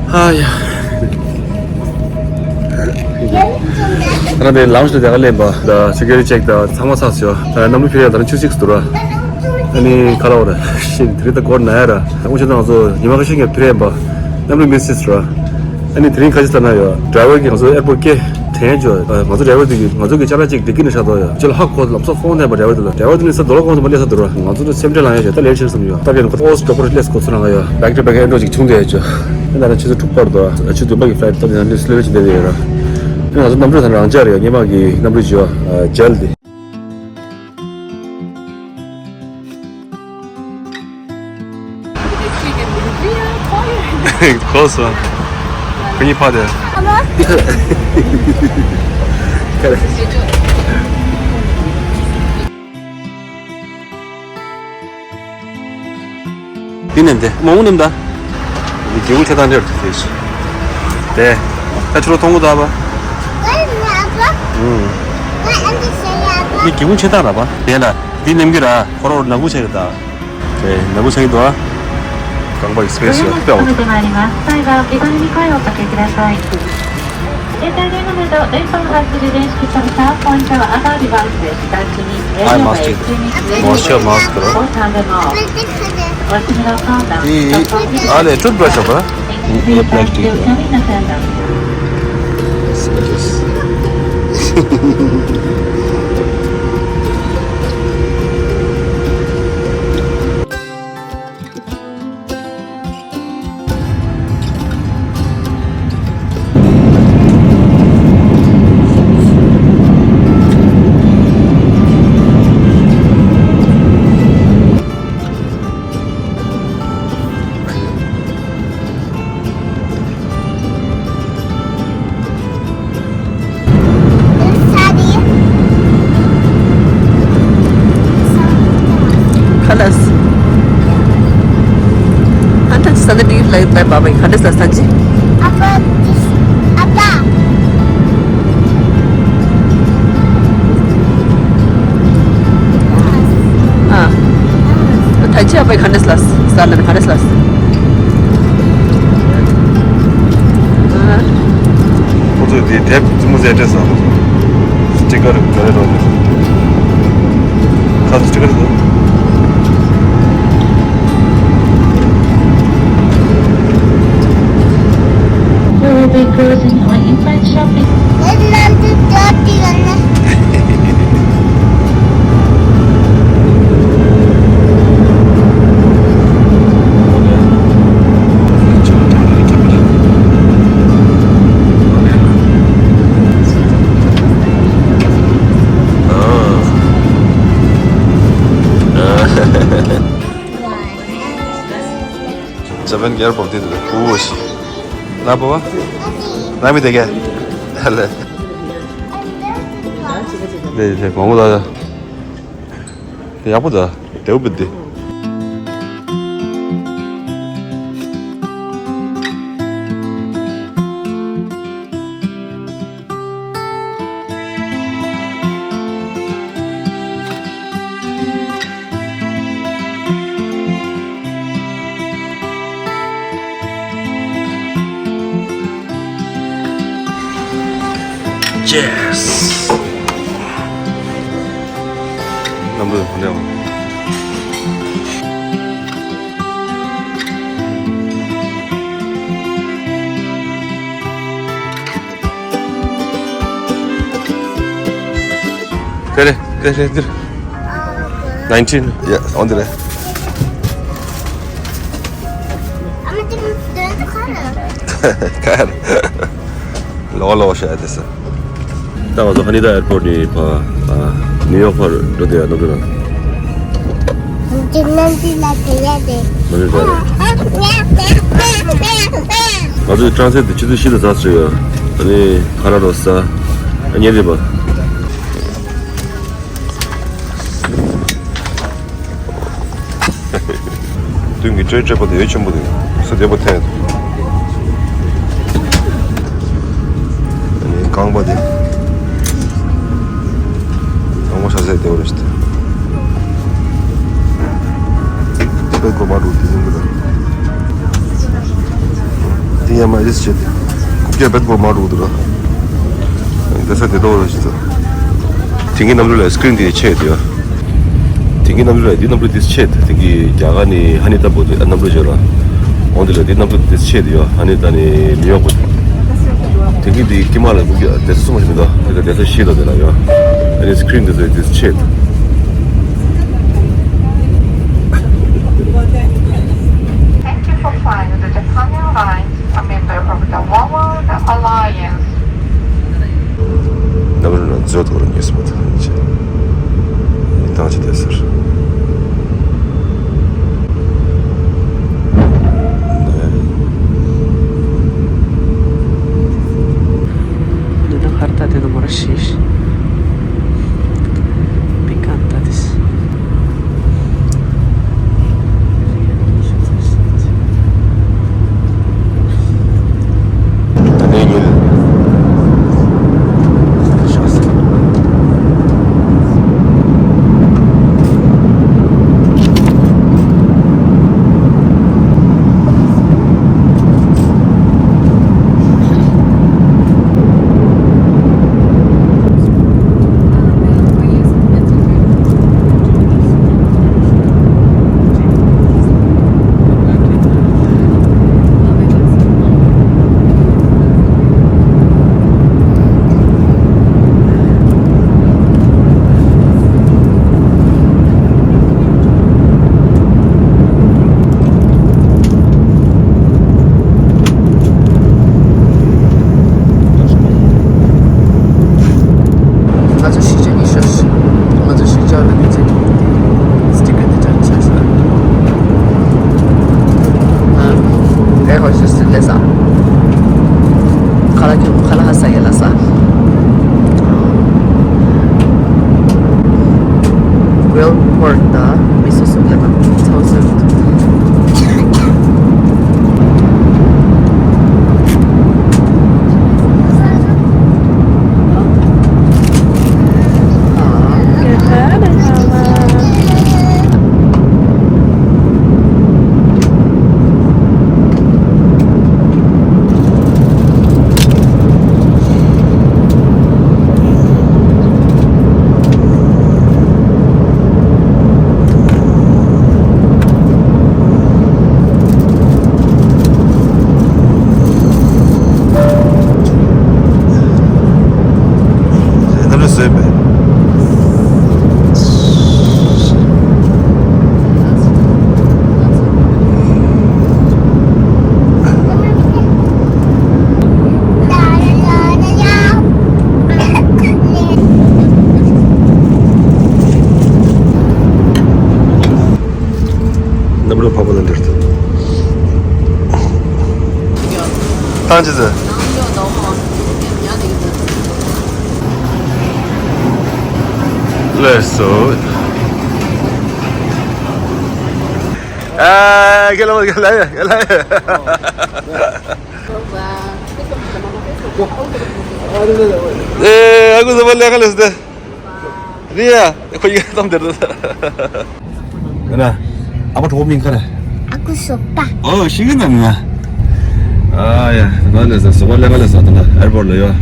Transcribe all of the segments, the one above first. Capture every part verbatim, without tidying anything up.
ཨ་ཡ། ད་ནང་དེ་ལའུན་ཇི་དུ་དེ་ག་ལེན་པ་ད་སི་ཀུ་རི་ཊི་ཅེག་ད་ཚང་མ་ཚར་སོང་། ད་གནམ་གྲུ་ཕེབས་ཡ་ད་ནང་ཆུ་ཚོད་གཅིག་འདུག་ར། ཨ་ནི་ཁ་ལོ་ར་ཤི་དེ་རིང་ད་སྐོར་ན་ཡ་ར། ཨོ་ཆེ་ད་ང་ཚོ་ཉི་མ་ཁ་ཤས་ཀྱི་ཕེབས་ཡ་ཡིན་པ། གནམ་གྲུ་མི་སི་ར། ཨ་ནི་དེ་རིང་ཁ་ཤས་ལ་ན་ཡོད་ཌ་རའི་ཝར་གྱིས་ང་ཚོ་ཨེར་པོར་ཊི་སྐད་དྲན་བྱོས། ང་ཚོ་ཌ་རའི་ཝར་དེ་གིས་ང་ཚོ་གི་ཅ་ལག་ཅིག་བདེ་སྐྱིད་ནས་ཤར་དོ་ཡོད། ཅི་ལ་ཧ་གོ་ལམ་སང་ཧྥོན་བཏང་པ་ཌ་རའི་ཝར་དེ་ལ། ཌ་རའི་ཝར་དེ་ནི་ས་རྡོ་ལ་ཁོང་ཚོ་མ་སླེབས་ས་འདུག་ར། ང་ཚོ་འདི་སེམས་ཁྲལ་ལངས་ཡོད་ཅོ། ད་ལེར་ཕྱིན་སོང་ཡོད། ད་བས་ནི་ཁོ་ཨོ་སི་ཌོག་པར་ལེས་གོ་ཚུར་ལངས་ཡོད། བེག་ཊུ་བེག་ཨེན་ཌོ་ཅིག་བྱུང་བསྡད་ཡོད་ཅོ། ད་ནི་ཆུ་ཚོད་དྲུག་པ་གི་ཕ་ལའིཊ་ད་ནི་ལེས་ལེས་ཕྱིན་བསྡད་ཡོད་ར། ང་ཚོ་གནམ་གྲུ་ད་ནི་རང་འཇགས་རེད་ཡ། སྔོན་མ་གི་གནམ་གྲུ་ཅིག་ཡོད་ཇེལ་དེ། གོ་སོང་། ཁོ་གཉིས་ཕ་དེ། འདི་ནས་འདི་མོ་མོ་ནེམ་ད། འདི་སྒེའུ་ཁུང་ཕྱེ་སྟངས་འདྲ་དེ་ཤི། དེ། ད་ཆུ་ལོ་ཐོང་གུ་ད་པ། ཨུང་། འདི་སྒེའུ་ཁུང་ཕྱེ་སྟངས་ར་པ། དེ་ལ་འདི་ནེམ་གི་ར་ཁོ་རོ་ནག་ཁུ་ཆེ་གི་ད། ཨེ། ནག་པོ་ཆགས་ཀྱི་འདུག་ཨ། རྐང་པ་གི་སི་པེ་སི་ཡོད་པའི་འོག་ཏུ། ご利用があります。際は、お膝に声をおかけください。携帯電話など、電波の発する電子機器とスマートフォン以外は赤のリバースで、直ちに Eye mask. Moisture mask. おすすめのコンドーム、 ཨ་ལས་ཊུ་ཐི་བྷ་ར་ཤི་ཡོད་པ། ཡེ་པ་ལ་སི་ཊིག་ཡོད། Colors. Anta ji sanda di lai pai baba, colors la sanji. Apa, apa. Ah. Tachi apa colors la, sala colors la. ཁོ་ཚོས་དེ་དེབ་རྩེད་མོ་རྩེ་སྤྲད་སོང་། སི་ཊི་ཀར་ག་རེ་རོགས་རེད། ཁ་སི་ཊི་ཀར་འདུག We will be closing our infant shopping. Japan airport དེ་འདུག་གུ་བོ་ཞིག་ལ་བོ་བ། ལ་མི་དེ་ག་ལ། དེ་དེ་མང་པོ་ལ། དེ་ཡག་པོ་ད། དེའུ་བི་དེ། Yes. རྣམ་པ་འདྲ་བ། དེ་རེད། དེ་རེད། དེ་རེད། Nineteen. Yeah, on the left. ཁ་ལོ་ལོ་ཤ་དེ་ས། ད་ང་ཚོ་ཧ་ནི་ད་ཨེར་པོར་ཊི་ནས་ཕར་ཨ་ནིའུ་ཡོག་ཕར་འགྲོ་དེ་ཡ་ནོར་འགྲོ་ན། ང་ཚོ་ད་རེད། ང་ཚོའི་ཊེ་རན་སི་ཊི་དེ་ཆུ་ཚོད་བཞི་ལ་ཚར་ཚར་ཡོད། ཨ་ནི་ཁ་ར་རོ་ས་ཨ་ཉེ་རེད་པ། མདུན་གྱི་སྤྲོས་སྤྲོས་པ་དེ་ཡོད་ཆེན་པོ་དེ་སུ་བདེ་པོ་ཐལ། ཨ་ནི་རྐང་པ་དེ་རྐང་པ་ཤ་ཚ་བདེ་པོ་རེད་ཤི་ཐལ། དེ་པའི་གོ་པ་འགྲོ་དེ་ཡིན་གི་རེད། དེ་ ཡ་མ་རིས་བྱེད་དེ། རྐུབ་བཀྱག་བེད་པོ་མ་འགྲོ་འདུག་ར། དེ་ས་དེ་ཏོག་ར་ཞིག་ཚོ། དེང་གི་གནམ་གྲུ་ལ་སི་ཀི་རིན་དེ་ཆེ་དེ་ཡ། དེང་གི་གནམ་གྲུ་ལ་དེ་གནམ་གྲུ་དེ་ཆེ་དེ། དེང་གི་རྒྱ་གར་ནི་ཧ་ནི་ཏ་པོ་དེ་གནམ་གྲུ་བྱོས་ར། འོང་དེ་ལ་དེ་གནམ་གྲུ་དེ་ཆེ་དེ་ཡ། ཧ་ནི་ཏ་ནི་ནིའུ་ཡོག་པོ་དེ། དེང་གི་དེ་ཀི་མ་ལ་རྐུབ་བཀྱག་དེ་ས་སུ་མ་ཞིག་མི་འདུག་དེ་ག་དེ་ས་ཤེས་དོ་དེ་ལ་ཡ། ཨ་ནི་སི་ཀི་རིན་དེ་ཚོ་དེ་ཆེ་དེ། Thank you for flying the Japan Airlines, a member of the World Alliance. གནམ་གྲུ་ནང་མཛོད་དོར་ཉེས་སུ་མ་ཐག་ཡིན་ཆེ། མི་ཐང་ཆེ་དེ་ཟེར། འདི་ནང་ཁར་ད་དེ་ནང་མོ་ར་ཤེས། པི་ཀ་ད་དེ་སི། ང་ཚོ་གཞིས་ཆགས་ཉི་ཤུ། ང་ཚོ་གཞིས་ཆགས་ལ་ཉི་ཚེ་སི་ཊི་ཀར་འདི་འདྲ་ཆགས་སོང་། ཨ། ཨེ་ཧོ་ཤི་སི་ལེ་ས། ཁ་ལ་ཁྱུ་ཁ་ལ་ཧ་ས་ཡེ་ལ་ས། ཝེལ་པོར་ཊི་དང་མི་སུ་སུ་ལེ་པ་ཚོ་སུ། གནམ་གྲུ་ཕག་པ་ལ་འདིར་ཐོན། ཐང་ཆད་ཟེར། ལགས་སོ། ཨ། ཁྱེད་ལ་ཁྱེད་ལ་ཁྱེད་ལ། ཨེ། ཨ་ཁུ་ཟེར་བ་ལས་ཀ་ལས་སྟེ། རེད་ཡ། ཁོ་ཡི་གཏམ་དེར་འདུག་ན། ཨ་ཕ་གྲོགས་མིང་ག་རེ། ཨ་ཁུ་བཟོ་པ། ཨོ་ཤེས་ཀྱི་འདུག་ང་། ཨ་ཡ། ད་ལས་ས་བཟོ་པ་ལས་ཀ་ལས་ས་ད་ན་ཨེར་པོར་ལ་ཡོད།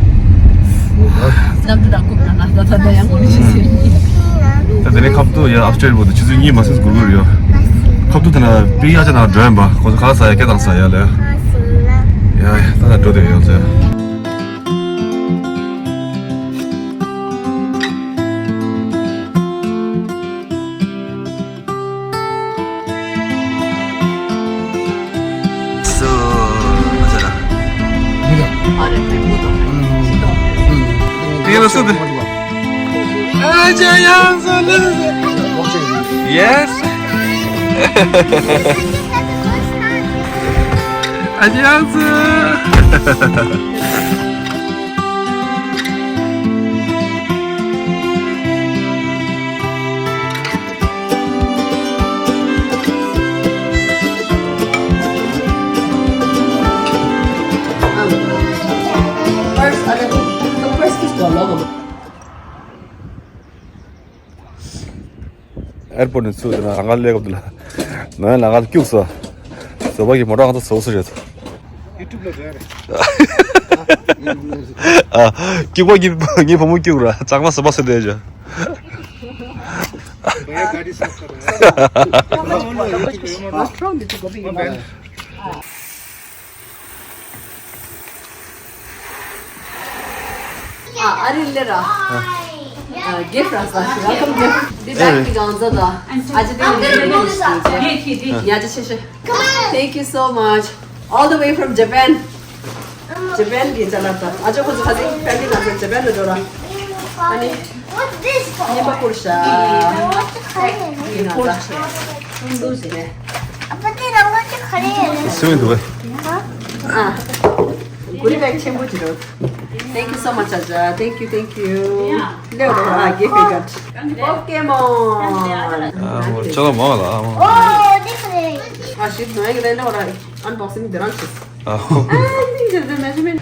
ནམ་དུ་རང་ཁུག་ན་ང་ད་ད་ད་ཡང་མི་ཤེས་ཟེར་ནི། ད་དེ་ནས་ཁབ་ཏུ་ཡ་ཨབ་སི་ཊེར་བོ་དུ་ཆུ་ཚོད་གཉིས་མ་ཟིན་གུར་གུར་ཡོད། ཁབ་ཏུ་དེ་ན་པི་ཡ་ཅ་ན་འགྲོ་ཡན་པ་ཁོ་ཚོ་ག་ས་ཡ་སྐད་བཏང་ས་ཡ་ལ་ཡ། ཡ་ཡ་ད་ད་འགྲོ་དེ་ཡོད་ཟེར། སུ། ཨ་ཅག་ལ། ཨ་རེ་ཕེབས་མོ་དང་། ཨུམ། ཨུམ། དེ་ལ་སུ་དེ། ཨ་ཅག་ཡང་སུ་ལ། Yes། ཨ་ཅག་ཡང་སུ། ཨེར་པོར་ཊི་ནས་ཚུར་དེ་ན་རང་ག་སླེབས་སྐབས་དེ་ལ་ནང་ལ་ང་ལ་སྐྱུགས་སོ། བཟོ་པ་གིས་མོ་ཊ་ང་ཚོ་བཟོ་བཟོ་བྱས་སོ། YouTube ལ་འགྲོ་ཡ་རེད། ཨ། སྐྱུག་པ་ངའི་ངའི་བུ་མོ་སྐྱུག་ར་གཙང་མ་ཟ་མ་ཟ་དེ་ཇ། भैया गाड़ी साफ कर रहा है। What's wrong with you? हाँ, अरे ले रहा। गिफ्ट रास्ता। Welcome gift. दे बैग की गांजा दा। आज दिन में। या जी शेष। Thank you so much. All the way from Japan. Japan की चला था। आज खुद खाते फैमिली ना से Japan में जोड़ा। अनि ये पकुड़सा। ये पकुड़सा। दूसरे। अब तेरा वो तो खड़े हैं। इसमें दो है। हाँ। गुरी बैग छेम बुझ रो। Thank you so much, Aja. Thank you, thank you. ले लो, हाँ, ये फिर गट। Pokemon. 아, 뭐, 저거 먹어라. 뭐. 오, different. 아, shit, 너 이거 내려라. Unboxing 들어가지. 아, 아, 이제 내 measurement.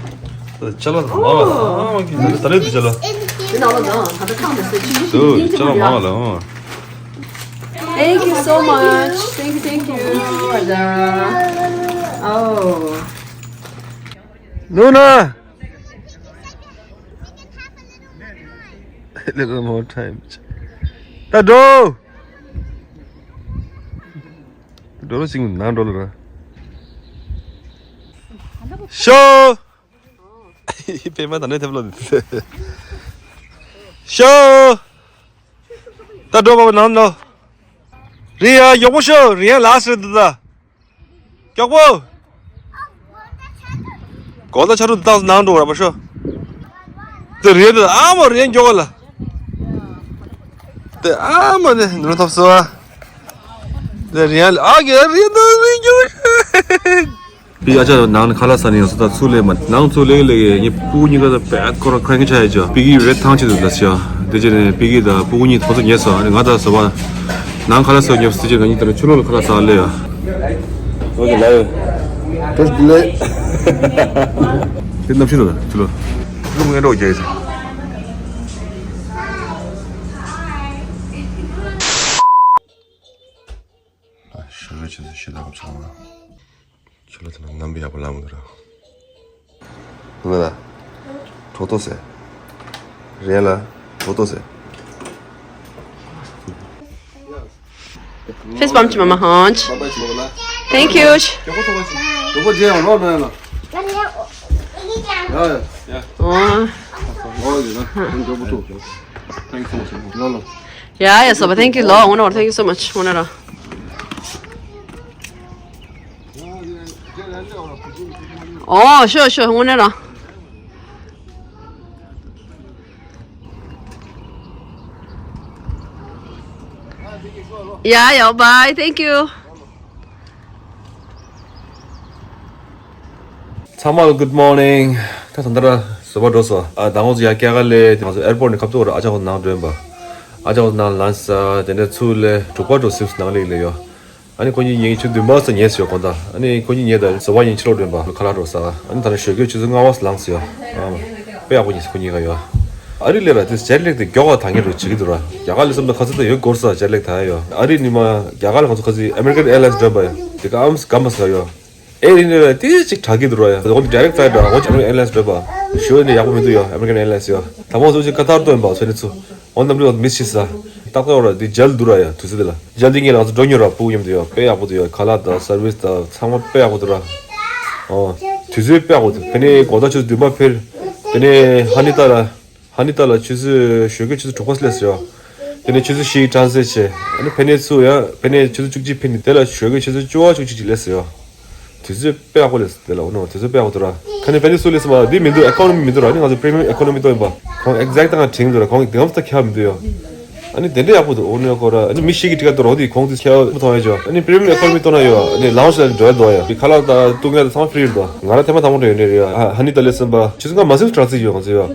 저거 먹어라. 아, 뭐, 기다려, 기다려, 기다려. 이 나와 나. 다들 다 됐어. 또, 저거 먹어라. 어. Thank you so much. Thank you, thank you. Aja. Oh. 누나! A little more time. ད་འགྲོ། འགྲོ་ལ་ཅིག་ནང་འགྲོ་ལ་ར། ཤོ། པད་མ་ད་ནས་ཐེབས་ལོ། ཤོ། ད་འགྲོ་བ་ནང་འགྲོ། རི་ཡ་མགྱོགས་པོ་ཤོ། རི་ཡ་ལ་སི་རེད་འདུག་ད། མགྱོགས་པོ། གོ་ད་ཆ་རུ་ཏག་ནང་འགྲོ་ར་པ་ཤོ། དེ་རེད་འདུག་ཨ་མ་རི་ཡ་མགྱོགས་ལ། དེ་ཨ་མ་ནི་ནུ་ཐོབ་སོ། དེ་རི་ཡ་ལ་ཨ་གེ་རི་ཡ་ད་རི་མགྱོགས། པི་ཨ་ཅག་ནང་ནས་ཁ་ལག་ཟ་ནས་ཡོང་ས་ད་ཚུར་སླེབས་མ་ནང་ཚུར་སླེབས་ལེ་ངའི་སྤུ་གུ་གཉིས་ཀ་ད་བད་ཁོ་ར་ཁ་ངན་ཆགས་ཡོད་ཅག་པི་གི་རེད་ཐང་ཆེ་འདུག་ལ་ཤག་དེ་རྗེས་ནས་པི་གི་ད་སྤུ་གུ་གཉིས་ཁོ་ཚོ་ཉལ་སོང་ཨ་ནི་ང་ད་ཟ་བ་ནང་ཁ་ལག་ཟ་ཉོབ་སི་ཅེ་ང་གཉིས་ད་ནི་ཆུ་ལོག་ལ་ཁ་ལག་ཟ་སླེབས་ཡ། ཨོ་ཀེ་ལ་ཡོད། ཏེས་ལེ། དེ་གནམ་གཤིས་ལ་ཆུ་ལོག་ལུང་ངན་འགྲོ་རྒྱག་ཡོད། ཞུ་རུ་ཆེ་ས་ཤི་ད་གོ་ཆང་ལ། ཁྱོད་ལ་དེ་ན་རྣམ་པ་ཡག་པོ་ལངས་མི་འདུག་ར། ང་ལ་གྲོགས་ཏོ་ཟེར། རེད་ལ་གྲོགས་ཏོ་ཟེར། Fist bump to Mama Hunch. Thank you. Yeah, yeah, so, but thank you, Lord. Thank you so much. Oh, sure, sure. དངོས་གནས་རང་། Yeah, yeah, bye. Thank you. ཚང་མ་good morning. ད་ད་ལྟ་ར་བཟོ་པ་འགྲོ་སོང་། ཨ་ད་ང་ཚོ་ཡར་རྒྱ་གར་ལ་ང་ཚོ་ཨེར་པོར་ནས་ཁ་ཐུག་ར་ཨ་ཅག་ཁོ་ནང་འགྲོ་ཡིན་པ། ཨ་ཅག་ཁོ་ནང་ལངས་ས་དེ་འདྲ་ཚུར་ལ་དྲུག་པ་འགྲོ་སིབ་ནང་ལ་ཡིན་ལ་ཡོད། ཨ་ནི་ཁོ་གཉིས་ཉིན་ཆུ་བདུན་པ་ས་ཉལ་སོང་ཁོ་ད། ཨ་ནི་ཁོ་གཉིས་ཉལ་ད་བཟོ་པ་ཡིན་ཕྱི་ལོགས་འགྲོ་ཡིན་པ་ཁ་ལག་འགྲོ་ས། ཨ་ནི་ད་ནི་ཞོགས་ཀས་ཆུ་ཚོད་ལྔ་པ་ས་ལངས་སོང་ཡ། ཨ་དཔེ་ཡག་པོ་ཉལ་སོང་ཁོ་གཉིས་ཀ་ཡོད། ཨ་རི་ལས་ར་དེ་ཇེཊ་ལེག་དེ་མགྱོགས་པ་ད་ངས་རུ་བྱེད་ཀྱི་འདུག་ར། རྒྱ་གར་ལས་བསམ་ད་ཁ་ཚ་ད་ཡོད་སྐོར་ས་ཇེཊ་ལེག་ད་ཡ་ཡོད། ཨ་རི་ཉི་མ་རྒྱ་གར་ལ་ང་ཚོ་ཁ་ཚི་American Airlines འགྲོ་པ་ཡ། དེ་ག་ཨམ་སི་གམ་པ་ས་ཡོད། ཨེ་རི་ནི་ར་དེ་ཅིག་དྲག་གི་འདུག་ར་ཡ། འོ་ཌི་རེག་ཕ་ལའི་ཊི་ར་འོ་ཅི་American Airlines འགྲོ་པ། ཞོ་ནི་ཡག་པོ་མི་འདུག་ཡ་American Airlines ཡ། ད་མོ་སུ་ཅིག་ཀ་ཏར་དོན་པ་སོ་ནི་ཚུ། འོ་ནམ་རི་བ་མི་ཤི་ས། ཏག་ཏག་ར་དེ་ཇལ་འདུག་ར་ཡ་དུས་ཚོད་དེ་ལ། ཇལ་དེ་ངས་ང་ཚོ་འགྲོ་མྱོང་ར་སྤུ་གུ་མཉམ་དུ་ཡ་དཔེ་ཡག་པོ་འདུག་ཡ། ཁ་ལག་དང་སར་བིས་དང་ཚང་མ་དཔེ་ཡག་པོ་འདུག་ར། ཨོ། དུས་ཚོད་དཔེ་ཡག་པོ་འདུག་དེ་ནས་དགོང་དག་ཆུ་ཚོད་བདུན་པ་ཕེབས། དེ་ནས་ཧ་ནི་ཏ་ལ། ཧ་ནི་ཏ་ལ་ཆུ་ཚོད་ཞོགས་ཀས་ཆུ་ཚོད་དྲུག་པ་སླེབས་སོང་ཡ། དེ་ནས་ཆུ་ཚོད་བཞི་ཡི་ཊ་རན་སིཊ་བྱས། ཨ་ནི་ཕེ་ནེ་ཚུ་ཡ་ཕེ་ནེ་ཆུ་ཚོད་བཅུ་གཅིག་ཕེབས་ནས་དེ་ལ་ཞོགས་ཀས་ཆུ་ཚོད་བཅུ་པ་བཅུ་གཅིག་ཅིག་སླེབས་སོང་ཡ། དུས་ཚོད་དཔེ་ཡག་པོ་སླེབས་སོང་དེ་ལ། འོ་ནོ་དུས་ཚོད་དཔེ་ཡག་པོ་འདུག་ར། ཁ་ནས་ཕེ་ནེ་སུ་སླེབས་སོང་བ་འདི་མི་འདུག་ཨེ་ཀོ་ནོ་མི་མི་འདུག་ར། ཨ་ནི་ང་ཚོ་པི་རི་མི་ཡམ་ཨེ་ཀོ་ནོ་མི་གཏོང་ཡིན་པ། ཁོང་ཨེག་ཛེག་ཏ་ང་དྲན་གྱི་འདུག་ར། ཁོང་གི་དེ་ཧམ་སྟ་ཁྱབ་མི་འདུག་ཡོ། ཨ་ནི་དེ་འདྲ་ཡག་པོ་འདུག་འོ་ནོ་ཁོ་ར། ཨ་ནི་མི་ཤི་གི་ཊི་ཀེ་ཊི་འདུག་ར། འོ་དེ་ཁོང་དུ་ཁྱབ་མི་གཏོང་ཡ་ཅོ། ཨ་ནི་པི་རི་མི་ཡམ་ཨེ་ཀོ་ནོ་མི་གཏོང་ན་ཡོ། ཨ་ནི་ལའུན་ཇི་ལ་འགྲོ་ཡ་འདུག་ཡ། ཁ་ལག་དང་བཏུང་ཡ་དང་ཚང་མ་ཕི་རི་འདུག་ང་ར་ཐེངས་མ་དང་པོ་འགྲོ་ཡོད་ནི་རེད་ཡ། ཧ་ཧ་ནི་ཏ་སླེབས་ཟིན་པ་ཆུ་ཚོད་ལྔ་མ་ཟིན་ཊ་རན་སིཊ་ཡོད་ང་ཚོ་ཡོ།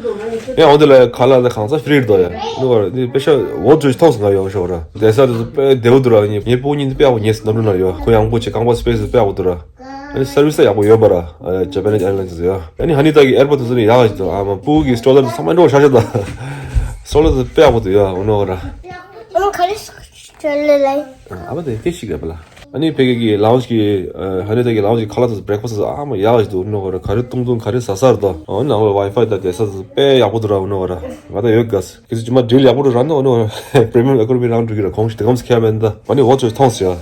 ཡང་འོ་དེ་ལ་ཁ་ལག་དང་གང་ཚང་ཕི་རི་འདུག་ཡ། ནུ་བར་ནི་དཔེ་ཤ་ཝོ་ཌི་ཊོ་ཐོག་སུ་ང་ཡོང་ཤོག་ར། བསྡད་ས་དེ་ཚོ་དཔེ་བདེ་པོ་འདུག་ར། ངའི་སྤུ་གུ་གཉིས་དཔེ་ཡག་པོ་ཉལ་སོང་གནམ་གྲུ་ནང་ཡོད། ཁོ་ཡང་པོ་ཆེ་རྐང་པ་སི་པེ་སི་དཔེ་ཡག་པོ་འདུག་ར། ཨ་ནི་སར་བིས་ཡག་པོ་ཡོད་པ་ར། ཨ་ཇ་པ་ནིས་ཨེར་ལའིན་ཡོད། ཨ་ནི་ཧ་ནི་ཏ་གི་ཨེར་པོར་ཊི་དེ་ཚོ་ནི་ཡག་ག་ཞིག་འདུག་ཨ་མ་སྤུ་གུ་གི་སི་ཊོ་ལར་དེ་ཚང་མ་འགྲོ་ཤ་ཤ་འདུག་སི་ཊོ་ལར་དེ་དཔེ་ཡག་པོ་འདུག་ཡ། འོ་ནོ་ར། ཨ་མ་ག་རེ་སི་ཊོ་ལར་ལ། ཨ་མ་དེ་སྐད་ཞིག་རེད་པ་ལ། ཨ་ནི་ཕ་གི་གི་ལའུན་ཇི་གི་ཧ་ནེ་ད་གི་ལའུན་ཇི་གི་ཁ་ལག་དང་བྷི་རེག་ཕ་སི་ཨ་མ་ཡག་ཞིག་འདུག་ནོ་ག་ར། ག་རེ་བཏུང་བཏུང་ག་རེ་ཟ་ཟ་རེད་དོ། ཨོ་ནང་ལ་ཝའི་ཕའི་དང་བསྡད་ས་དཔེ་ཡག་པོ་འདུག་ར། ནོ་ག་ར་ང་ད་ཡོད་ག་ས་ཁྱེད་ཚོ་ཅི་མ་ཌིལ་ཡག་པོ་འདུག་ར། ནོ་ནོ་པི་རི་མི་ཡམ་ཨི་ཀོ་ནོ་མི་རང་འགྲོ་གི་ར། གོང་ཞིག་དེ་གམ་སི་ཁ་མེད་ད། ཨ་ནི་ཝོ་ཆོས་ཐོངས་ཡ།